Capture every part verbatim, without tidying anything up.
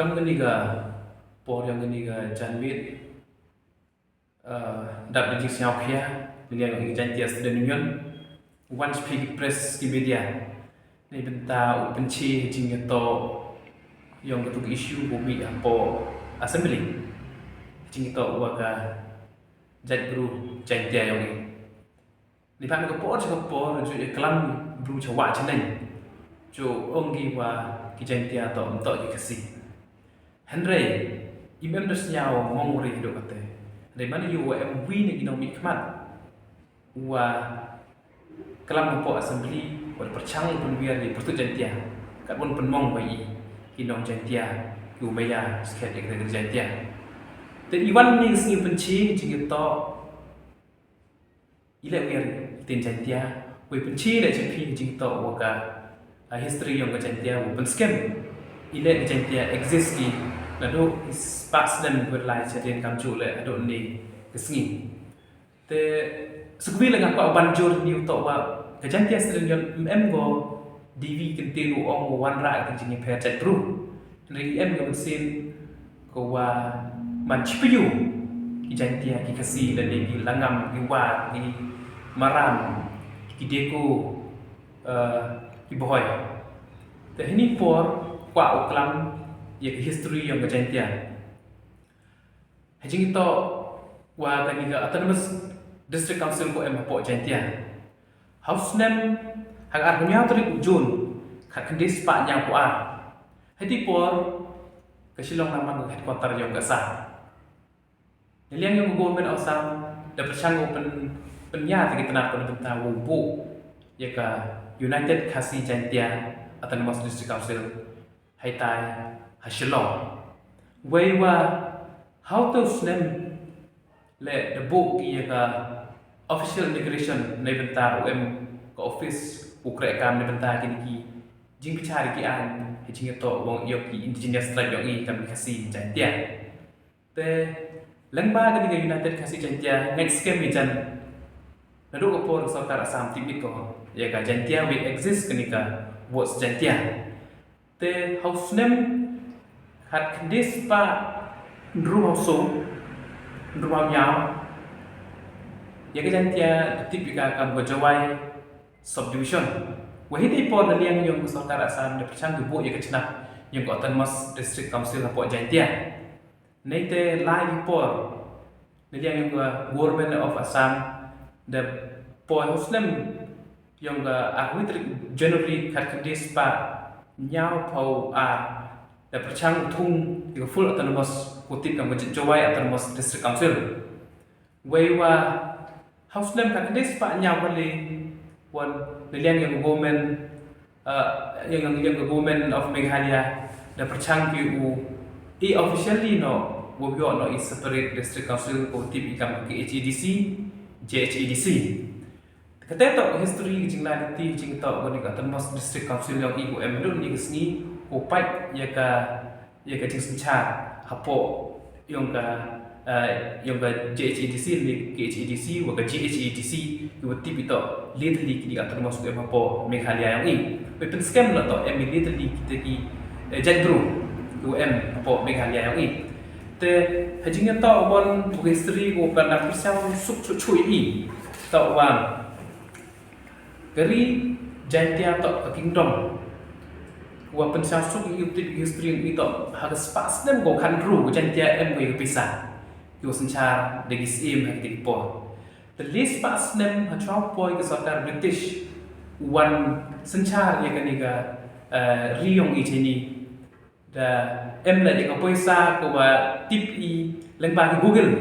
Kam kani ka por ïa kani ka janmiet, dap da jingsngewkhia na liang ka Jaintia Student Union, wan sha phi ki press ki media na bynta u pynche jingïatoh ïong katu ka issue ba mih hapoh Assembly, jingïatoh wa ka jaitbru Jaintia ïong i. Ni pat ka por cha ka por ju ïa klam bru cha wa cha neng, ju ong ki wa ki Jaintia toh ym toh ki Khasi. Hynrei im em da sñiaw mong ri do kate. Hynrei man yu wa em wi ne ki nongmihkhmat wa klam hapoh Assembly wa pyrchang pynwiar ïa pyrtuit Jaintia, kat wan pynmong wa i ki nong Jaintia ki u maya skhet ïa ka Jaintia. Te i wan ni sngi pynchi jingïatoh i leh wiar ktien Jaintia, wei pynchi leh cha phi jingïatoh wa ka history ïong ka Jaintia, wa pynskhem i leh ka Jaintia exist ki naduh ki spah snem wa lai cha dien kam ju leh haduh ni ka sngi. Te sukwi leh nga kwah ban jur ni u toh wa ka Jaintia Student Union em em go D V Kyntin u ong wa wanrah ka jingïapher jaitbru. Hynrei em ka mynsiem ka wa man chipyu ki Jaintia, ki Khasi, lane ki Langam, ki War, ki Maram, ki Deko, eh, ki Bhoi. Te hini por kwah u klam ïa ka history ïong ka Jaintia. Ha jingïatoh wa kani ka Autonomous District Council ko em hapoh Jaintia. Ha u snem, ha ka arphew hynñiew tarik u June, khatkhyndai spah hynñiewphew ar. Hei por ka Shillong namar ka headquarter ïong ka Assam. Na liang ïong ka Government of Assam da pyrshang u pyn, pynïar ki tnat pynbynta u buh ïa ka United Khasi Jaintia Autonomous District Council haitai ha Shillong. Wei wa ha u snem leh da buh ki ïa ka official inauguration na bynta u em ka office u kreh kam na bynta kini ki jingbichar ki aiñ ha jingïatoh wa ïong ki indigenous tribe ïong i kam ki Khasi Jaintia. Te lyngba kani ka United Khasi Jaintia ngeit skhem i jan naduh ka por sorkar Assam tip mit ko ïa ka Jaintia wei exist kani ka Votes Jaintia. Te ha u snem khatkhyndai spah hynriew phew saw, hynriew phew hynñiew, ïa ka Jaintia da tip ïa ka kam ka Jowai subdivision. Wa hei por na liang ïong ka sorkar Assam da pyrshang ki buh ïa ka chnat ïong ka Autonomous District Council hapoh Jaintia. Neite lai ki por na liang ïong ka Government of Assam da poi ha u snem ïong ka arphew tarik January khatkhyndai spah hynñiewphew ar da pyrshang u thung ïa ka full autonomous, ko tip kam ka Jowai Autonomous District Council. Wei wa ha u snem khatkhyndai spah hynñiewphew ar wan na liang ïong ka Government, eh, ïong, ïong ka Government of Meghalaya da pyrshang ki u i officially noh wa ïoh noh i separate District Council ko tip i kam ka K H A D C, J H A D C. Kata toh history ka jinglai lynti jingtoh kani ka Autonomous District Council ïong i ko em haduh ni ka sngi ko pait ïa ka, ïa ka jingsynshar hapoh ïong ka, eh, ïong ka J H A D C ne K H A D C wa ka G H A D C, ki wa tip i toh leh tylli kini ka Autonomous ko em hapoh Meghalaya ïong i. Wei pynskhem la toh em i leh tylli kita ki, eh, jaitbru ki wa em hapoh Meghalaya ïong i. Te ha jingïatoh wan u history ko kan da pyrshang suk suk suk i toh wan ka ri Jaintia toh ka kingdom wa pynshah suk ïa u tip history ïong i toh ha ka spah snem ko khathynriew ka Jaintia em ko ïa ka pisa. Ïa u synshar da ki syiem ha ki por. Te le spah snem ha chwa poi ka sorkar British wan synshar ïa kani ka, eh, ri ïong i chini. Da em la ïa ka poisa ko wa tip i lyngba ki Google.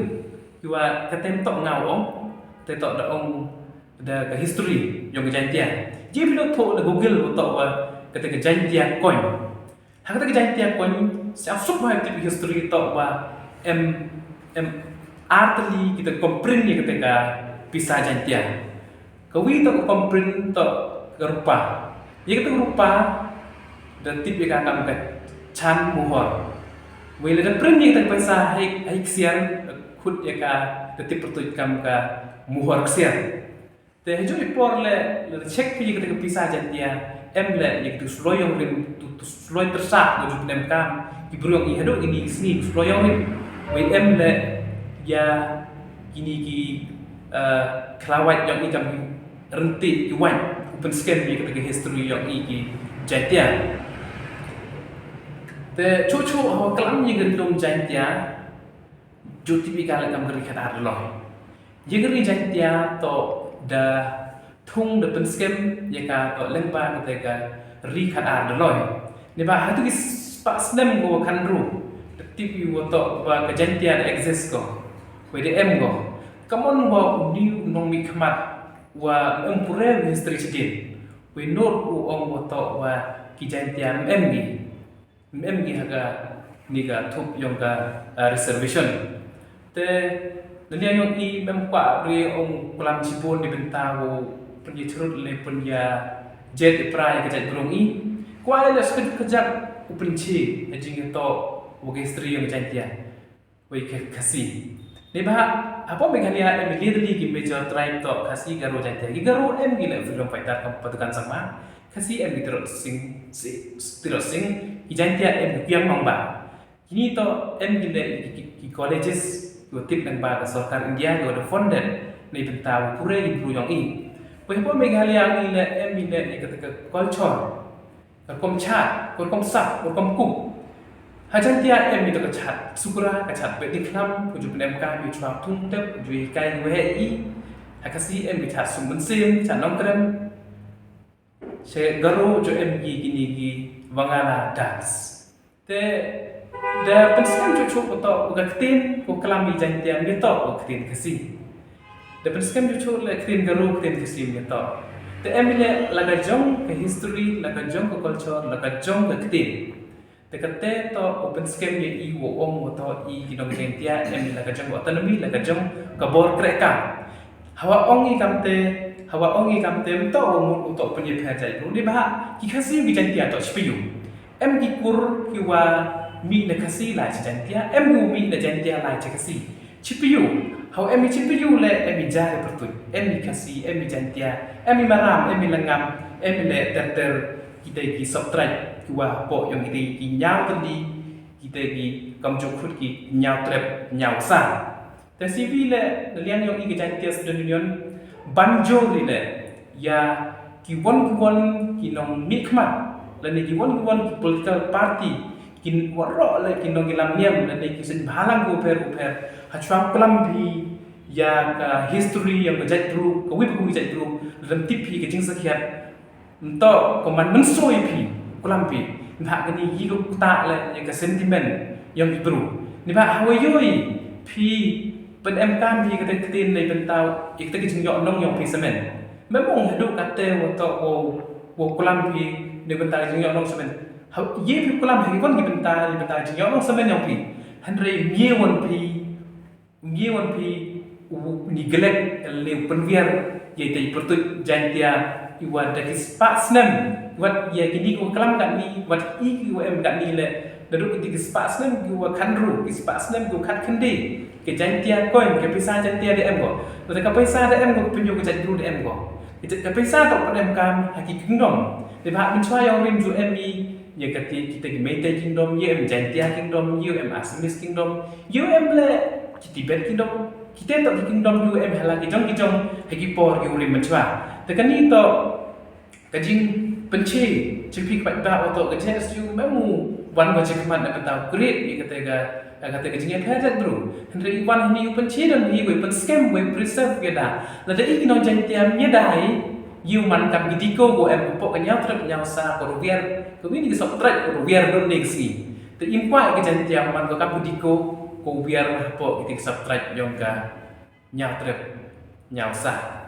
Ki wa ka tem toh nga ong, te toh da ong da ka history ïong ka Jaintia. Ji bi no toh da Google toh wa kata ka Jaintia coin. Ha kata ka Jaintia coin sa suk ba tip history toh wa em, em artylli kita company ïa kata ka pisa Jaintia. Ka wi toh ka company toh ka rupa. Ïa kata ka rupa da tip ïa ka kam ka chan muhor. Wei la da print ïa kata ka pisa hai, hai ksiar khut ïa ka da tip pyrtuit kam ka muhor ksiar. Te ha ju i por le la da check ïa kata ka pisa Jaintia em le ïa kata sloi ïong rim tu, tu sloi tyrsa ko ju pnem kam ki briew ïong i haduh kine ki sngi, ki ploh ïong i. Wei em leh ïa kine ki, eh, khlawait ïong i kam ki ryntih ki wait, u pynskhem ïa kata ka history ïong i ki Jaintia. Te chuh chuh hawa klam ïa ka ri lum Jaintia, ju tip ïa ka leh kam ka ri khatar Doloi. Ïa ka ri Jaintia toh da thung da pynskhem ïa ka toh lyngba kata ka ri khatar Doloi. Neibhah ha tu ki spah snem ko khandru, da tip ïa u toh ba ka Jaintia da exist ko, wei da em ko. Ka mon wa uni u nongmihkhmat wa em pure history shadien, wei nud u ong wa toh wa ki Jaintia em em ngi. Em em ngi ha kani ka thup ïong ka, ah, reservation. Te na liang ïong i mem kwah re ong klam shibun na bynta u pynïathrut lane pynïajied ïapra ïa ka jaitbru ïong i. Kwah leh skhet kajak u pynche ha jingïatoh wa ka history ïong ka Jaintia wei ka Khasi. Neibhah hapoh Meghalaya em le tylli ki major tribe toh Khasi, Garo, Jaintia. Ki Garo em ngi leh freedom fighter kum Patukan Sangma. Khasi em ngi Tirot Sing, si, Tirot Sing. Ki Jaintia em ngi Kiang Mangbah. Kini toh em ngi leh ki, ki, ki colleges kiwa tip lyngba ka sorkar India kiwa da funded na bynta u pure ki bru ïong i. Wei hapoh Meghalaya ngi leh em ngi leh ïa kata ka culture. Ka rukom chad, ka rukom sap, ka rukom kup. Ha Jaintia em ïa ka chad sukra, ka chad beh diengkhlam, ka ju pynemkam ïa u chwa thung tep, ka ju hikai ïa u heh i. Ha Khasi em ka chad sum mynsiem, chad nongkrem. Sha Garo ju em ki kini ki Wangala dance. Te da pynskhem chuh chuh ko toh ka ktien ko klam i Jaintia, ym ïa toh ka ktien Khasi. Da pynskhem chuh chuh leh ktien Garo, ktien Khasi ym ïa toh. Te em i leh la ka jong ka history, la ka jong ka culture, la ka jong ka ktien. Te kata toh u pynskhem ïa i wa ong wa toh i ki nong Jaintia em i la ka jong ka autonomy, la ka jong ka bor krehkam. Hawa ong i kamte, hawa ong i kamte ym toh wa mut u toh pynïapher jaitbru. Neibhah ki Khasi ki Jaintia toh shiphew. Em ki kur kiwa mih na Khasi lai cha Jaintia, em kiwa mih na Jaintia lai cha Khasi. Shiphew, hawa em i shiphew leh em i jar i pyrtuit, em i Khasi, em i Jaintia, em i Maram, em i Lyngngam, em i leh ter ter kita ki sub tribe kiwa hapoh ïong kita ki ñiaw tylli, kita ki kam ju khut ki ñiaw trep ñiaw sa. Te shiphew leh na liang ïong i ka Jaintia Student Union ban jur i leh ïa ki won ki won ki nongmihkhmat lane ki won ki won ki political party, ki waroh leh ki nongïalam niam lane ki seng bhalang ki u pher u pher, ha chwa klam phi ïa ka history ïong ka jaitbru, kawei pa kawei jaitbru, lada ym tip phi ka jingsakhiat, ym toh ka man mynsiem phi klam phi. Neibhah kani ki ktah leh ïa ka sentiment ïong ki bru. Neibhah hawa ïoh i phi pynemkam phi kata ka ktien na bynta ïa kata ka jingïohnong ïong phi samen. Mem ong haduh kata wa toh wa, wa klam phi na bynta ka jingïohnong samen. Ha, ïa phi klam ha ki won ki bynta, na bynta ka jingïohnong samen ïong phi. Hynrei ym ïa won phi, ym ïa won phi u neglect lane u pynwiar ïa ita i pyrtuit Jaintia iwa da ki spah snem, wat ïa kini kiwa klam katni, wat i kiwa em katni leh, naduh kiti ki spah snem kiwa khandru, ki spah snem kiwa khatkhyndai, ka Jaintia coin, ka pisa Jaintia da em ko. Lada ka pisa da em ko, ka pynïoh ka jaitbru da em ko. Ka, ka pisa toh pynemkam ha ki kingdom. Neibhah mynchwa ïong rim ju em i ïa kata kita ki Meitei Kingdom, ïa em Jaintia Kingdom, ïa em Assamese Kingdom, ïa em leh ki Tibet Kingdom. Kita toh ki kingdom ïa em ha la ki jong ki jong ha ki por ïa u rim mynchwa. Te kani toh ka jingpynche, jingpynche paidbah wa toh ka J S U mem u wan wa jingkhmat na bynta u create ïa kata ka, kata ka jingïapher jaitbru. Hynrei i wan hini u pynche don hi, wei pynskhem, wei preserve ïa da. Lada i ki nong Jaintia ym ïa da i, ïa u man kam ki Diko ko em hapoh ka ñiaw trep ñiaw sa ko ruwiar, kawei na ki sub tribe ko ruwiar don ne ka sngi. Te im kwah ïa ka Jaintia man ko kam ki Diko ko wiar hapoh kita ki sub tribe ïong ka ñiaw trep ñiaw sa.